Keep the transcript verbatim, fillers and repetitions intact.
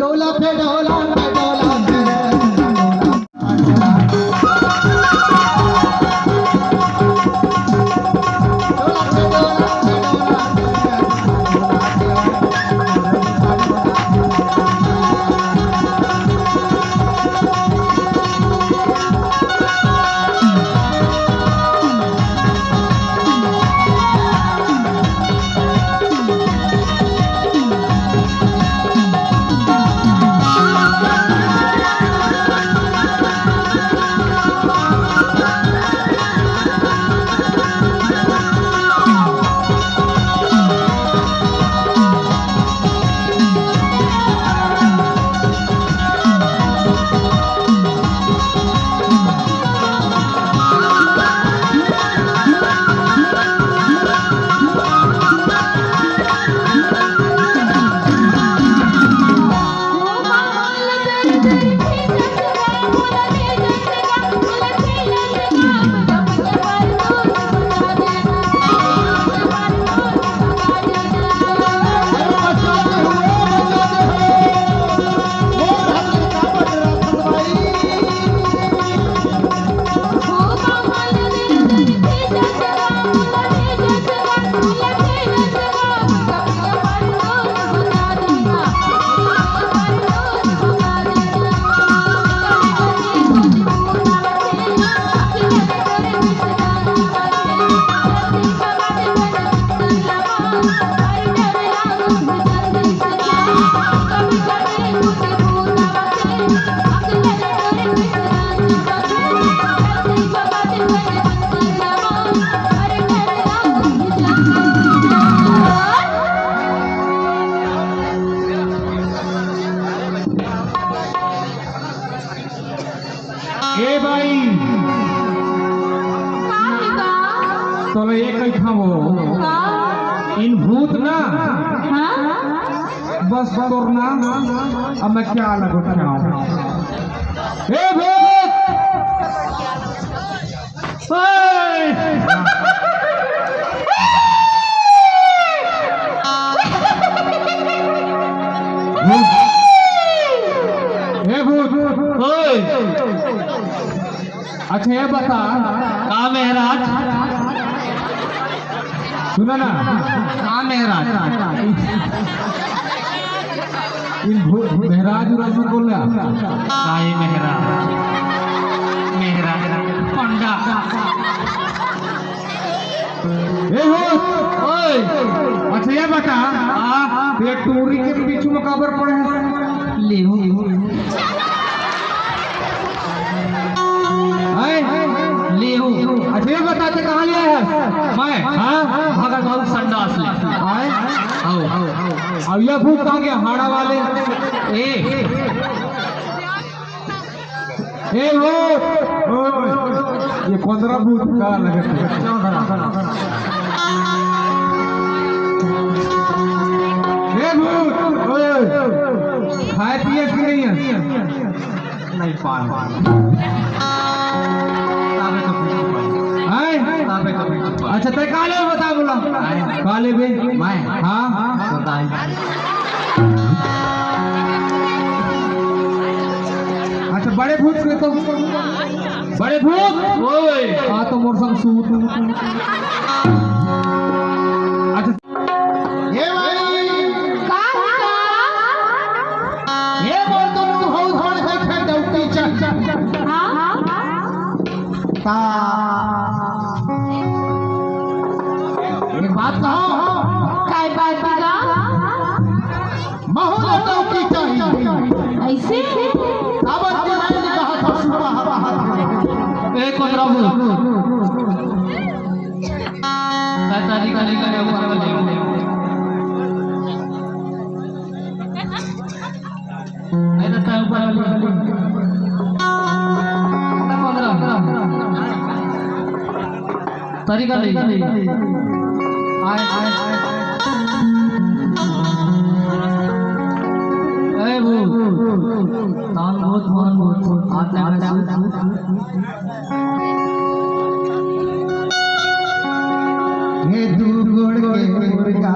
डोला पे डोला, डोला पे डोला। ए बाई, का हे बा? तोला ये कहिथंव, का? इन भूत ना, हाँ? बस तोर ना, अब मैं क्या लगो क्या? ए भूत! ओए! ए भूत! ओए! अच्छा, ये बता। का महाराज? सुना ना। का महाराज? इन भू-, महाराज उराज मत बोल रहा। का ये महाराज? महाराज, पंडा। ए हो, ओए, अच्छा ये बता, हाँ? ये टूरी के पीछू में काबर पड़े हैं? लेहू। हैं? लेहू। अच्छा ये बता, ते कहाँ ले आया है? मैं? हाँ? भगत बाबू संडास ले। हैं? आओ। अब ये भूत कहाँ गया? हाड़ा वाले। ए। ए हो, ओ, ये कोंदरा भूत का लगत है। ए भूत, ओए, खाए पिए कि नहीं है? नहीं पाए। ताबे तो पीछे पड़े। हैं? ताबे तो पीछे पड़े। अच्छा, ते का ले बता बोला? हैं? का ले बे? मैं? हाँ? सदाई। अच्छा, बड़े भूत से तो, बड़े भूत, ओए, आ तो मोर संग सूत। अच्छा, ए भाई, का, का? ए बोल तो तू हो, थोड़े से खेत डौकी चल। हाँ? ता, एक बात कहो। काय बात बा? महू ल डौकी चाही। ऐसे? काबर के नहीं कहा था सुबह हवा हाथ। ए कोतरा भूत। तारी का नहीं करे ऊपर वाले। नहीं तो तार ऊपर वाले। कोतरा। तरीका नहीं। आए, आए, आए। ए, वो, तान बहुत, मान बहुत, हाथ में सूत। हे दू गोड़ के मुर्गा।